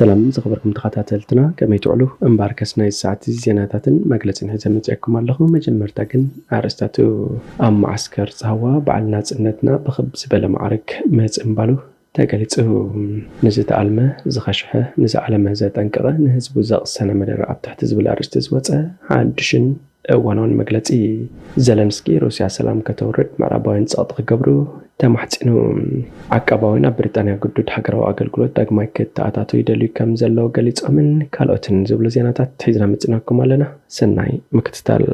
ሰላም ዝኸበርኩም ተኸታተልትና፣ ከመይ ትውዕሉ? እምበኣርከስ ናይ ሰዓት ዜናታትን መግለጽን ሒዘ መጺኣኩም ኣለኹ። መጀመርታ ግን ኣርእስታቱ። ኣብ መዓስከር ሳዋ በዓል ናጽነትና ብኽብ ዝበለ ማዕርግ ምጽንባሉ ተገሊጹ። ንዝተኣልመ ዝኸሽሐ፣ ንዝኣለመ ዘጠንቀቐ፣ ንህዝቡ ዘቕሰነ መደረ ኣብ ትሕቲ ዝብል ኣርእስቲ ዝወጸ ሓድሽን እዋናውን መግለጺ። ዘለንስኪ ሩስያ ሰላም ከተውርድ ምዕራባውያን ጸቕጢ ክገብሩ ተማሕጺኑ። ዓቃባውያን ኣብ ብሪጣንያ ግዱድ ሃገራዊ ኣገልግሎት ዳግማይ ክተኣታተው ይደልዩ ከም ዘለዉ ገሊጾምን ካልኦትን ዝብሉ ዜናታት ሒዝና መጺናኩም ኣለና። ሰናይ ምክትታል።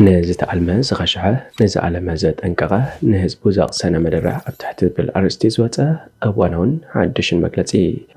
ንዝተኣልመ ዝኸሽሐ፣ ንዝኣለመ ዘጠንቀቐ፣ ንህዝቡ ዘቕሰነ መደረ ኣብ ትሕቲ ዝብል ኣርእስቲ ዝወጸ እዋናውን ሓድሽን መግለጺ።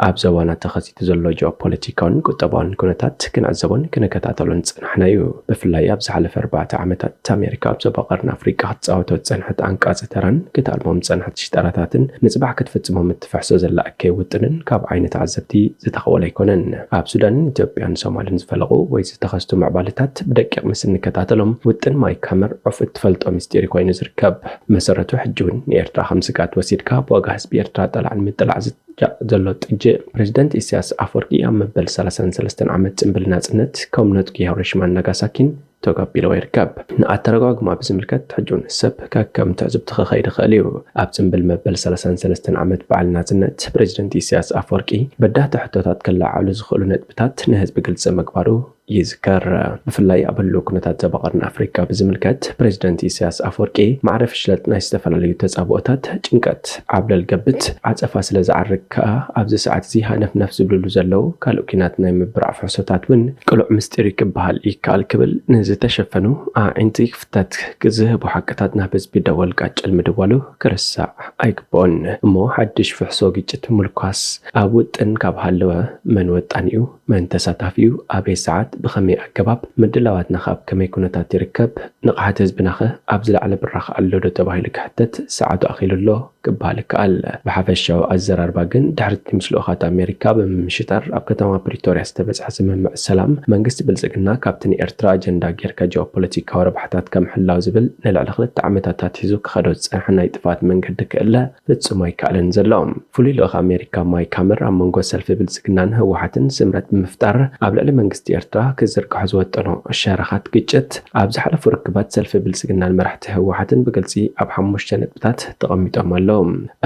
ኣብ ዞባና ተኸሲቱ ዘሎ ጂኦፖለቲካውን ቁጠባውን ኩነታት ክንዕዘቦን ክንከታተሎን ዝጸናሕና እዩ። ብፍላይ ኣብ ዝሓለፈ ኣርባዕተ ዓመታት ኣሜሪካ ኣብ ዞባ ቀርኒ ኣፍሪቃ ክትጻወቶ ዝጸንሐት ዓንቃጺ ተራን ክትኣልሞም ዝጸንሐት ሽጣራታትን ንጽባሕ ክትፍጽሞም እትፍሕሶ ዘላ እከይ ውጥንን ካብ ዓይኒ ተዓዘብቲ ዝተኸወለ ኣይኮነን። ኣብ ሱዳንን ኢትዮጵያን ሶማልን ዝፈለቑ ወይ ዝተኸስቱ ምዕባለታት ብደቂቕ ምስ እንከታተሎም ውጥን ማይክ ሃመር ዑፍ እትፈልጦ ምስጢር ኮይኑ ዝርከብ። መሰረቱ ሕጂ እውን ንኤርትራ ከም ስግኣት ወሲድካ ብዋጋ ህዝቢ ኤርትራ ጠላዕን ምጥላዕ ዝጥጃእ ዘሎ ጥጅእ ፕሬዚደንት ኢሳያስ ኣፈወርቂ ኣብ መበል ሰላሳን ሰለስተን ዓመት ጽምብል ናጽነት ከም ነጥቂ ሂሮሺማን ናጋሳኪን ተጋቢልዎ ይርከብ። ንኣተረጓጉማ ብዝምልከት ሕጂ እውን ሰብ ከከም ትዕዝብቱ ክኸይድ ይኽእል እዩ። ኣብ ጽምብል መበል ሰላሳን ሰለስተን ዓመት በዓል ናጽነት ፕሬዚደንት ኢሳያስ ኣፈወርቂ በዳህቲ ሕቶታት ክለዓሉ ዝኽእሉ ነጥብታት ንህዝቢ ግልጺ ምግባሩ ይዝከር። ብፍላይ ኣብ ህሉው ኩነታት ዞባ ቀርኒ ኣፍሪቃ ብዝምልከት ፕሬዚደንት ኢሳያስ ኣፈወርቂ ማዕረ ፍሽለት ናይ ዝተፈላለዩ ተጻብኦታት፣ ጭንቀት፣ ዓብለል ገብት፣ ዓጸፋ ስለ ዝዓርግ ከኣ ኣብዚ ሰዓት እዚ ሃነፍነፍ ዝብልሉ ዘለዉ ካልእ ኲናት ናይ ምብራዕ ፍሕሶታት እውን ቅሉዕ ምስጢር እዩ ክበሃል ይከኣል ክብል ንዝተሸፈኑ ኣዒንቲ ክፍተት ዝህቡ ሓቅታት ናብ ህዝቢ ደወል ቃጭል ምድዋሉ ክርሳዕ ኣይግብኦን። እሞ ሓድሽ ፍሕሶ ግጭት ምልኳስ ኣብ ውጥን ካብ ሃለወ መን ወጣኒኡ? መን ተሳታፊ እዩ? ኣበይ ሰዓት? ብኸመይ ኣገባብ? ምድላዋትና ከ ኣብ ከመይ ኩነታት ይርከብ? ንቕሓት ህዝብናኸ ኣብ ዝለዓለ ብራኸ ኣሎ ዶ ተባሂሉ ክሕተት ሰዓቱ ኣኺሉ ኣሎ ክበሃል ይከኣል። ብሓፈሻዊ ኣዘራርባ ግን ድሕሪ እቲ ምስ ልኡኻት ኣሜሪካ ብምምሽጣር ኣብ ከተማ ፕሪቶርያ ዝተበጽሐ ስምምዕ ሰላም መንግስቲ ብልጽግና ካብቲ ንኤርትራ ኣጀንዳ ጌርካ ጂኦፖለቲካዊ ረብሓታት ከም ሕላው ዝብል ንልዕሊ ክልተ ዓመታት ኣትሒዙ ክኸዶ ዝጸንሐ ናይ ጥፍኣት መንገዲ ክእለ ፍጹም ኣይከኣልን ዘሎ። ፍሉይ ልኡኽ ኣሜሪካ ማይክ ሃመር ኣብ መንጎ ሰልፊ ብልጽግናን ህወሓትን ስምረት ብምፍጣር ኣብ ልዕሊ መንግስቲ ኤርትራ ክዝርግሖ ዝወጠኖ ሸረኻት ግጭት ኣብ ዝሓለፉ ርክባት ሰልፊ ብልጽግናን መራሕቲ ህወሓትን ብግልጺ ኣብ ሓሙሽተ ነጥብታት ተቐሚጦም ኣለዉ።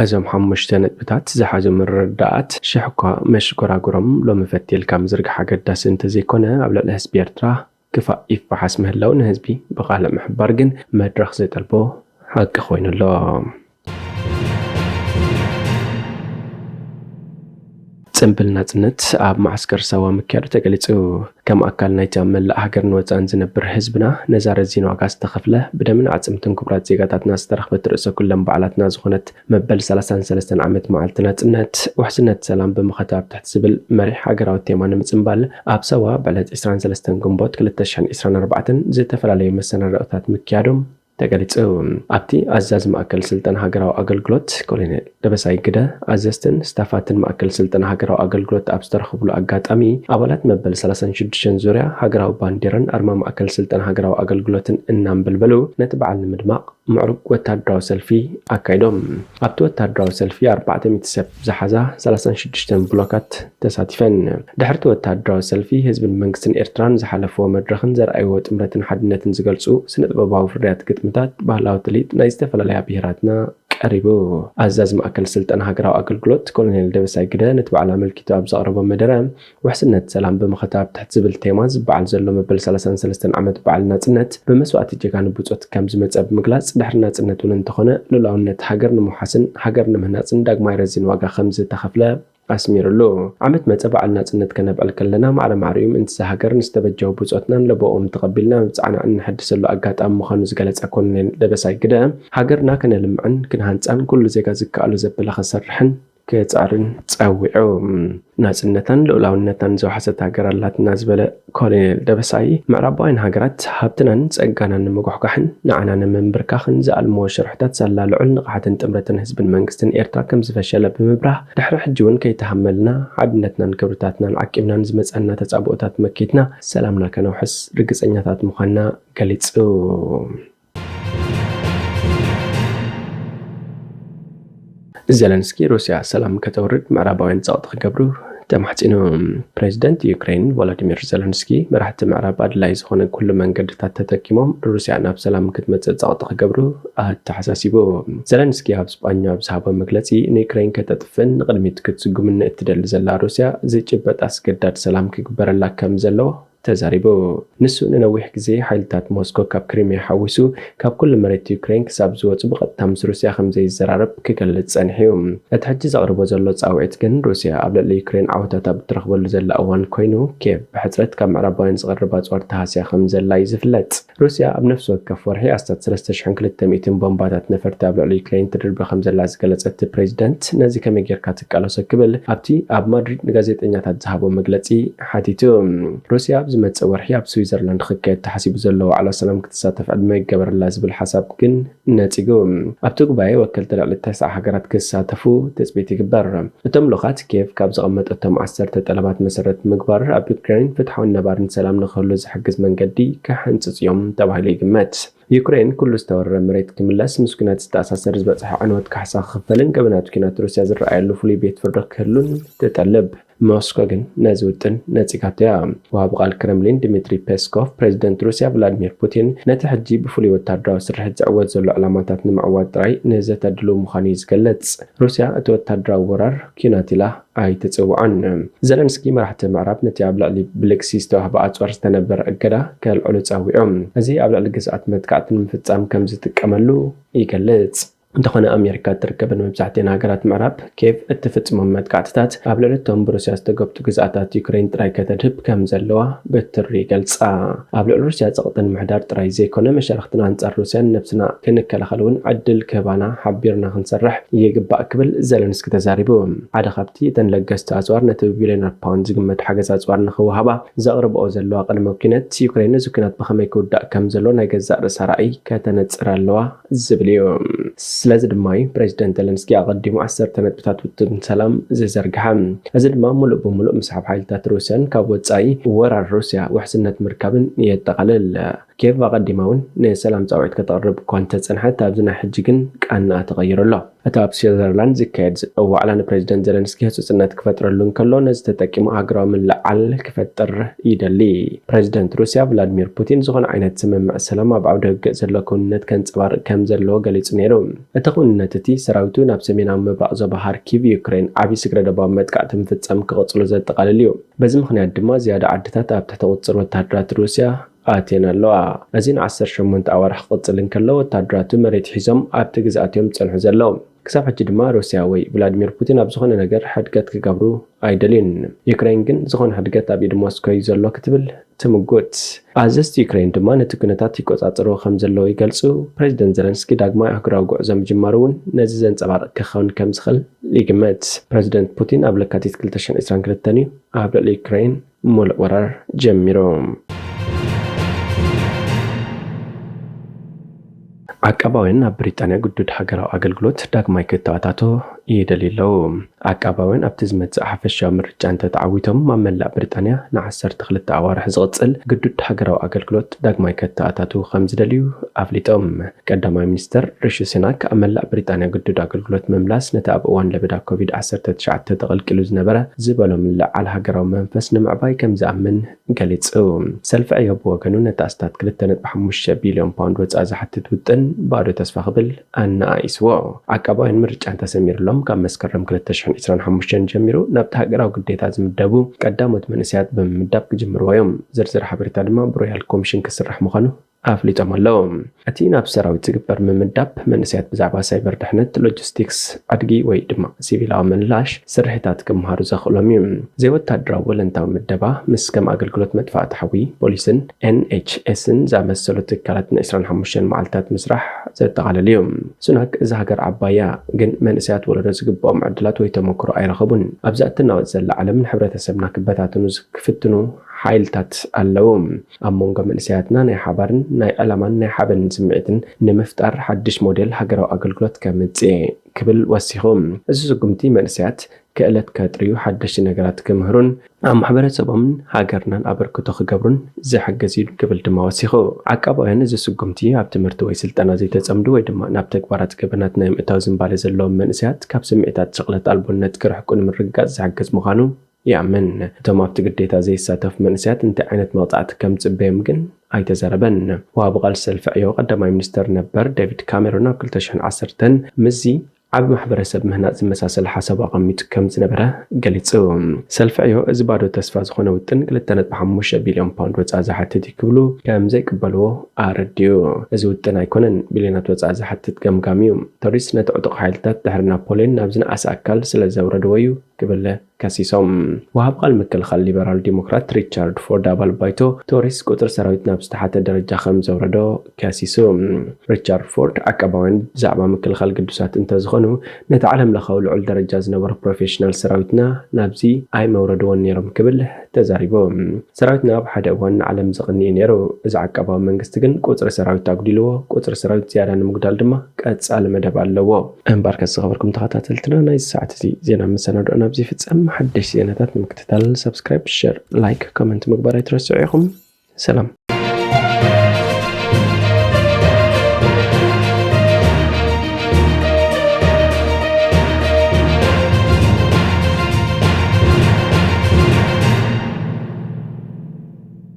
እዞም ሓሙሽተ ነጥብታት ዝሓዙ ምርድዳኣት ሽሕ እኳ መሽጎራጉሮም ሎሚ ፈት ኢልካ ምዝርጋሕ ኣገዳሲ እንተዘይኮነ ኣብ ልዕሊ ህዝቢ ኤርትራ ክፋእ ይፈሓስ ምህላው ንህዝቢ ብቓልዕ ምሕባር ግን መድረኽ ዘጠልቦ ሓቂ ኮይኑ ኣሎ። ጽምብል ናጽነት ኣብ መዓስከር ሳዋ ምክያዱ ተገሊጹ። ከም ኣካል ናይቲ ኣብ መላእ ሃገርን ወጻእን ዝነብር ህዝብና ነዛ ረዚን ዋጋ ዝተኸፍለ ብደምን ኣዕጽምትን ክቡራት ዜጋታትና ዝተረኽበት ርእሰ ኩለን በዓላትና ዝኾነት መበል ሰላሳን ሰለስተን ዓመት መዓልቲ ናጽነት ውሕስነት ሰላም ብምኸታ ኣብ ትሕቲ ዝብል መሪሕ ሃገራዊ ቴማ ንምጽንባል ኣብ ሳዋ ብዕለት ዕስራን ሰለስተን ግንቦት ክልተ ሽሕን ዕስራን ኣርባዕተን ዝተፈላለዩ መሰናድኦታት ምክያዶም ተገሊጹ። ኣብቲ ኣዛዚ ማእከል ስልጠና ሃገራዊ ኣገልግሎት ኮሎኔል ደበሳይ ግደ፣ ኣዘዝትን ስታፋትን ማእከል ስልጠና ሃገራዊ ኣገልግሎት ኣብ ዝተረኸብሉ ኣጋጣሚ፣ ኣባላት መበል ሰላሳን ሽዱሽተን ዙርያ ሃገራዊ ባንዴራን ኣርማ ማእከል ስልጠና ሃገራዊ ኣገልግሎትን እናንበልበሉ ነቲ በዓል ንምድማቕ ምዕሩግ ወታደራዊ ሰልፊ ኣካይዶም። ኣብቲ ወታደራዊ ሰልፊ ኣርባዕተ ሚእቲ ሰብ ዝሓዛ ሰላሳን ሽዱሽተን ብሎካት ተሳቲፈን። ድሕርቲ ወታደራዊ ሰልፊ፣ ህዝብን መንግስትን ኤርትራን ዝሓለፍዎ መድረኽን ዘርኣይዎ ጥምረትን ሓድነትን ዝገልጹ ስነ-ጥበባዊ ፍርያት ግጥምታት፣ ባህላዊ ትልሂት ናይ ዝተፈላለያ ብሄራትና ቀሪቡ። ኣዛዚ ማእከል ስልጠና ሃገራዊ ኣገልግሎት ኮሎኔል ደበሳይ ግደ ነቲ በዓል ኣመልኪቱ ኣብ ዘቕረቦ መደረ፣ ውሕስነት ሰላም ብምኽታብ ትሕቲ ዝብል ቴማ ዝበዓል ዘሎ መበል ሰላሳን ሰለስተን ዓመት በዓል ናጽነት ብመስዋእቲ ጀጋኑ ብጾት ከም ዝመጸ ብምግላጽ፣ ድሕሪ ናጽነት እውን እንተኾነ ልኡላውነት ሃገር ንምውሓስን ሃገር ንምህናጽን ዳግማይ ረዚን ዋጋ ከም ዝተኸፍለ ኣስሚሩሉ። ዓመት መጸ በዓል ናጽነት ከነብዕል ከለና ማዕረ ማዕሪኡ ምእንቲ እዛ ሃገር ንዝተበጀዉ ብጾትናን ለበኦም ተቐቢልና መብጽዓና እነሐድሰሉ ኣጋጣሚ ምዃኑ ዝገለጸ ኮሎኔል ደበሳይ ግደ፣ ሃገርና ከነልምዕን ክንሃንጻን ኩሉ ዜጋ ዝከኣሎ ዘበለ ክሰርሕን ክጽዕርን ጸዊዑ። ናጽነታን ልኡላውነታን ዘውሓሰት ሃገር ኣላትና ዝበለ ኮሎኔል ደበሳይ፣ ምዕራባውያን ሃገራት ሃብትናን ጸጋናን ንምጉሕጓሕን ንዓና ንምንብርካኽን ዝኣልምዎ ሽርሕታት ሳላ ልዑል ንቕሓትን ጥምረትን ህዝብን መንግስትን ኤርትራ ከም ዝፈሸለ ብምብራህ፣ ድሕሪ ሕጂ እውን ከይተሃመልና ሓድነትናን ክብርታትናን ዓቂብናን ዝመጸና ተጻብኦታት መኪትና ሰላምና ከነውሕስ ርግጸኛታት ምዃንና ገሊጹ። ዘለንስኪ ሩስያ ሰላም ከተውርድ ምዕራባውያን ጸቕጢ ክገብሩ ተማሕጺኑ። ፕሬዚደንት ዩክሬን ቮሎዲሚር ዘለንስኪ መራሕቲ ምዕራብ ኣድላይ ዝኾነ ኩሉ መንገድታት ተጠቂሞም ሩስያ ናብ ሰላም ክትመጽእ ጸቕጢ ክገብሩ ኣተሓሳሲቡ። ዘለንስኪ ኣብ ስጳኛ ኣብ ዝሃቦ መግለጺ ንዩክሬን ከተጥፍእን ንቕድሚት ክትስጉምን እትደሊ ዘላ ሩስያ ዝጭበጥ ኣስገዳድ ሰላም ክግበረላ ከም ዘለዎ ተዛሪቡ። ንሱ ንነዊሕ ግዜ ሓይልታት ሞስኮ ካብ ክሪሚያ ሓዊሱ ካብ ኩሉ መሬት ዩክሬን ክሳብ ዝወጹ ብቐጥታ ምስ ሩስያ ከም ዘይዘራረብ ክገልጽ ጸኒሑ እዩ። እቲ ሕጂ ዘቕርቦ ዘሎ ጻውዒት ግን ሩስያ ኣብ ልዕሊ ዩክሬን ዓወታት ኣብ እትረኽበሉ ዘላ እዋን ኮይኑ ኬቭ ብሕጽረት ካብ ምዕራባውያን ዝቐርብ ኣጽዋር ተሃስያ ከም ዘላ እዩ ዝፍለጥ። ሩስያ ኣብ ነፍሲ ወከፍ ወርሒ ኣስታት ሰለስተ ሽሕን ክልተ ሚእትን ቦምባታት ነፈርቲ ኣብ ልዕሊ ዩክሬን ትድርቢ ከም ዘላ ዝገለጸ እቲ ፕሬዚደንት ነዚ ከመይ ጌርካ ትቃለሶ ክብል ኣብቲ ኣብ ማድሪድ ንጋዜጠኛታት ዝሃቦ መግለጺ ሓቲቱ። ሩስያ ኣብ ዝመጽእ ወርሒ ኣብ ስዊዘርላንድ ክካየድ ተሓሲቡ ዘሎ ዋዕላ ሰላም ክትሳተፍ ዕድመ ይገበረላ ዝብል ሓሳብ ግን ነጺጉ። ኣብቲ ጉባኤ ወከልቲ ልዕሊ ተስዓ ሃገራት ክሳተፉ ትጽቢት ይግበር። እቶም ልኡኻት ኬቭ ካብ ዘቐመጠቶም ዓሰርተ ጠለባት መሰረት ምግባር ኣብ ዩክሬን ፍትሓውን ነባርን ሰላም ንክህሉ ዝሕግዝ መንገዲ ክሕንጽጽ እዮም ተባሂሉ ይግመት። ዩክሬን ኩሉ ዝተወረረ መሬት ክምለስ፣ ምስ ኲናት ዝተኣሳሰር ዝበጽሐ ዕንወት ካሕሳ ክኽፈልን ገበናት ኲናት ሩስያ ዝረኣየሉ ፍሉይ ቤት ፍርዲ ክህሉን ትጠልብ። ሞስኮ ግን ነዚ ውጥን ነጺጋቶ እያ። ወሃቢ ቃል ክረምሊን ድሚትሪ ፔስኮቭ ፕሬዚደንት ሩስያ ቭላድሚር ፑቲን ነቲ ሕጂ ብፍሉይ ወታደራዊ ስርሒት ዝዕወት ዘሎ ዕላማታት ንምዕዋት ጥራይ ንዘተ ድሉው ምዃኑ እዩ ዝገልጽ። ሩስያ እቲ ወታደራዊ ወራር ኲናት ኢላ ኣይትጽውዖን። ዘለንስኪ መራሕቲ ምዕራብ ነቲ ኣብ ልዕሊ ብልግሲ ዝተዋህበ ኣጽዋር ዝተነበረ እገዳ ከልዕሉ ጸዊዖም። እዚ ኣብ ልዕሊ ግዝኣት መጥቃዕቲ ንምፍጻም ከም ዝጥቀመሉ ይገልጽ። እንተኾነ ኣሜሪካ እትርከበን መብዛሕትኤን ሃገራት ምዕራብ ኬቭ እትፍጽሞም መጥቃዕትታት ኣብ ልዕሊ እቶም ብሩስያ ዝተገብጡ ግዝኣታት ዩክሬን ጥራይ ከተድህብ ከም ዘለዋ ብትሪ ይገልጻ። ኣብ ልዕሊ ሩስያ ጸቕጢ ንምሕዳር ጥራይ ዘይኮነ መሻርኽትና ኣንጻር ሩስያን ነብስና ክንከላኸል እውን ዕድል ክህባና ሓቢርና ክንሰርሕ ይግባእ ክብል ዘለንስኪ ተዛሪቡ። ሓደ ካብቲ እተን ለገስቲ ኣጽዋር ነቲ ብቢልዮናት ፓውንድ ዝግመት ሓገዝ ኣጽዋር ንኽወሃባ ዘቕርብኦ ዘለዋ ቅድመ ኲነት ዩክሬን እዚ ኲናት ብኸመይ ክውዳእ ከም ዘሎ ናይ ገዛእ ርእሳ ራእይ ከተነጽር ኣለዋ ዝብል እዩ። ስለዚ ድማ እዩ ፕሬዚደንት ዘለንስኪ ኣቐዲሙ ዓሰርተ ነጥብታት ውጥን ሰላም ዝዘርግሐ። እዚ ድማ ምሉእ ብምሉእ ምስሓብ ሓይልታት ሩስያን ካብ ወጻኢ ወራር ሩስያ ውሕስነት ምርካብን የጠቓልል። ኬቭ ኣቐዲማ እውን ንሰላም ጻውዒት ከተቕርብ እኳ እንተጸንሐት፣ ኣብዚ ናይ ሕጂ ግን ቃንኣ ተቐይሩ ኣሎ። እቲ ኣብ ስዊዘርላንድ ዝካየድ ዋዕላ ንፕሬዚደንት ዘለንስኪ ህጹጽነት ክፈጥረሉ እንከሎ፣ ነዚ ተጠቂሙ ሃገራዊ ምልዕዓል ክፈጥር ይደሊ። ፕሬዚደንት ሩስያ ቭላድሚር ፑቲን ዝኾነ ዓይነት ስምምዕ ሰላም ኣብ ዓውደ ውግእ ዘሎ ክውንነት ከንጸባርቕ ከም ዘለዎ ገሊጹ ነይሩ። እቲ ክውንነት እቲ ሰራዊቱ ናብ ሰሜናዊ ምብራቕ ዞባ ሃርኪቭ ዩክሬን ዓቢ ስግረ ዶባዊ መጥቃዕቲ ምፍጻም ክቕጽሎ ዘጠቓልል እዩ። በዚ ምኽንያት ድማ ዝያዳ ዓድታት ኣብ ትሕቲ ቁጽጽር ወተሃደራት ሩስያ ኣትየን ኣለዋ። እዚ ን ዓሰርተ ሸሞንተ ኣዋርሕ ክቕጽል እንከሎ፣ ወተሃደራቱ መሬት ሒዞም ኣብቲ ግዝኣት እዮም ዝጸንሑ ዘለዉ። ክሳብ ሕጂ ድማ ሩስያ ወይ ቭላድሚር ፑቲን ኣብ ዝኾነ ነገር ሕድገት ክገብሩ ኣይደልዩን። ዩክሬን ግን ዝኾነ ሕድገት ኣብ ኢድ ሞስኮ እዩ ዘሎ ክትብል ትምጉት። ኣዘዝቲ ዩክሬን ድማ ነቲ ኩነታት ይቆጻጸርዎ ከም ዘለዉ ይገልጹ። ፕሬዚደንት ዘለንስኪ ዳግማይ ኣህጉራዊ ጉዕዞ ምጅማሩ እውን ነዚ ዘንጸባርቕ ክኸውን ከም ዝኽእል ይግመት። ፕሬዚደንት ፑቲን ኣብ ለካቲት ክልተ ሽሕን ዕስራን ክልተን እዩ ኣብ ልዕሊ ዩክሬን ሙሉእ ወራር ጀሚሩ። ዓቃባውያን ኣብ ብሪጣንያ ግዱድ ሃገራዊ ኣገልግሎት ዳግማይ ክተኣታቶ ይደልዩ ኣለዉ። ዓቃባውያን ኣብቲ ዝመጽእ ሓፈሻዊ ምርጫ እንተተዓዊቶም ኣብ መላእ ብሪጣንያ ንዓሰርተ ክልተ ኣዋርሕ ዝቕጽል ግዱድ ሃገራዊ ኣገልግሎት ዳግማይ ከተኣታትዉ ከም ዝደልዩ ኣፍሊጦም። ቀዳማይ ሚኒስተር ሪሺ ሱናክ ኣብ መላእ ብሪጣንያ ግዱድ ኣገልግሎት ምምላስ ነቲ ኣብ እዋን ለበዳ ኮቪድ ዓሰርተ ትሽዓተ ተቐልቂሉ ዝነበረ ዝበሎ ምልዕዓል ሃገራዊ መንፈስ ንምዕባይ ከም ዝኣምን ገሊጹ። ሰልፊ ዕዮ ብወገኑ ነቲ ኣስታት ክልተ ነጥቢ ሓሙሽተ ቢልዮን ፓውንድ ወጻኢ ዝሓትት ውጥን ባዶ ተስፋ ክብል ኣነኣኢስዎ። ዓቃባውያን ምርጫ እንተሰሚርሎም ካብ መስከረም ክልተ ሽሕን ዕስራን ሓሙሽተን ጀሚሩ ናብቲ ሃገራዊ ግዴታ ዝምደቡ ቀዳሞት መንእሰያት ብምምዳብ ክጅምርዎ እዮም። ዝርዝር ሓበሬታ ድማ ብሮያል ኮሚሽን ክስራሕ ምዃኑ ኣፍሊጦም ኣለዉ። እቲ ናብ ሰራዊት ዝግበር ምምዳብ መንእሰያት ብዛዕባ ሳይበር ድሕነት፣ ሎጂስቲክስ፣ ዕድጊ ወይ ድማ ሲቪላዊ ምላሽ ስርሒታት ክምሃሩ ዘኽእሎም እዩ። ዘይወታደራዊ ወለንታዊ ምደባ ምስ ከም ኣገልግሎት መጥፋእቲ ሓዊ፣ ፖሊስን ኤን ኤች ኤስን ዝኣመሰሉ ትካላት ን ዕስራን ሓሙሽተን መዓልታት ምስራሕ ዘጠቓልል እዩ። ሱናክ፣ እዛ ሃገር ዓባይ እያ፣ ግን መንእሰያት ወለዶ ዝግብኦም ዕድላት ወይ ተመክሮ ኣይረኸቡን። ኣብዛ እትናወጽ ዘላ ዓለም ንሕብረተሰብና ክበታትኑ ክፍትኑ ሓይልታት ኣለዉ። ኣብ መንጎ መንእሰያትና ናይ ሓባርን ናይ ዕላማን ናይ ሓበንን ስምዒትን ንምፍጣር ሓድሽ ሞዴል ሃገራዊ ኣገልግሎት ከምጽእ ክብል ወሲኹ። እዚ ስጉምቲ መንእሰያት ክእለት ከጥርዩ፣ ሓደሽቲ ነገራት ክምህሩን ኣብ ማሕበረሰቦምን ሃገርናን ኣበርክቶ ክገብሩን ዝሕግዝ እዩ ክብል ድማ ወሲኹ። ዓቃባውያን እዚ ስጉምቲ ኣብ ትምህርቲ ወይ ስልጠና ዘይተጸምዱ ወይ ድማ ናብ ተግባራት ገበናት ናይ ምእታው ዝንባሌ ዘለዎም መንእሰያት ካብ ስምዒታት ሽቕለት ኣልቦነት ክርሕቁ ንምርግጋጽ ዝሕግዝ ምዃኑ ይኣምን። እቶም ኣብቲ ግዴታ ዘይሳተፉ መንእሰያት እንታይ ዓይነት መቕጻዕቲ ከም ዝጽበዮም ግን ኣይተዛረበን። ወሃቢ ቃል ሰልፊ ዕዮ ቀዳማይ ሚኒስተር ነበር ዴቪድ ካሜሮን ኣብ ክልተ ሽሕን ዓሰርተን ምስዚ ዓቢ ማሕበረሰብ ምህናጽ ዝመሳሰል ሓሳብ ኣቐሚጡ ከም ዝነበረ ገሊጹ። ሰልፊ ዕዮ እዚ ባዶ ተስፋ ዝኾነ ውጥን ክልተ ነጥቢ ሓሙሽተ ቢልዮን ፓውንድ ወጻኢ ዝሓትት እዩ ክብሉ ከም ዘይቅበልዎ ኣረድኡ። እዚ ውጥን ኣይኮነን ቢልዮናት ወጻኢ ዝሓትት ገምጋም እዩ። ቶሪስ ነቲ ዕጡቕ ሓይልታት ድሕሪ ናፖሊዮን ናብ ዝነኣሰ ኣካል ስለ ዘውረድዎ እዩ ክብል ከሲሶም። ወሃብ ቃል ምክልኻል ሊበራል ዲሞክራት ሪቻርድ ፎርድ ኣባል ባይቶ ቶሪስ ቁጽሪ ሰራዊት ናብ ዝተሓተ ደረጃ ከም ዘውረዶ ከሲሱ። ሪቻርድ ፎርድ ዓቃባውያን ብዛዕባ ምክልኻል ግዱሳት እንተዝኾኑ ነቲ ዓለም ለኻዊ ልዑል ደረጃ ዝነበሮ ፕሮፌሽናል ሰራዊትና ናብዚ ኣይመውረድዎን ነይሮም ክብል ተዛሪቡ። ሰራዊትና ኣብ ሓደ እዋን ንዓለም ዘቕንእ እዩ ነይሩ። እዚ ዓቃባዊ መንግስቲ ግን ቁጽሪ ሰራዊት ኣጉዲልዎ፣ ቁጽሪ ሰራዊት ዝያዳ ንምጉዳል ድማ ቀጻሊ መደብ ኣለዎ። እምበርከስ ዝኸበርኩም ተኸታተልትና ናይዚ ሰዓት እዚ ዜና መሰናድኦ ናብዚ ይፍጸም። ሓደሽቲ ዜናታት ንምክትታል ሳብስክራይብ፣ ሸር፣ ላይክ፣ ኮመንት ምግባር ኣይትረስዑ ኢኹም። ሰላም።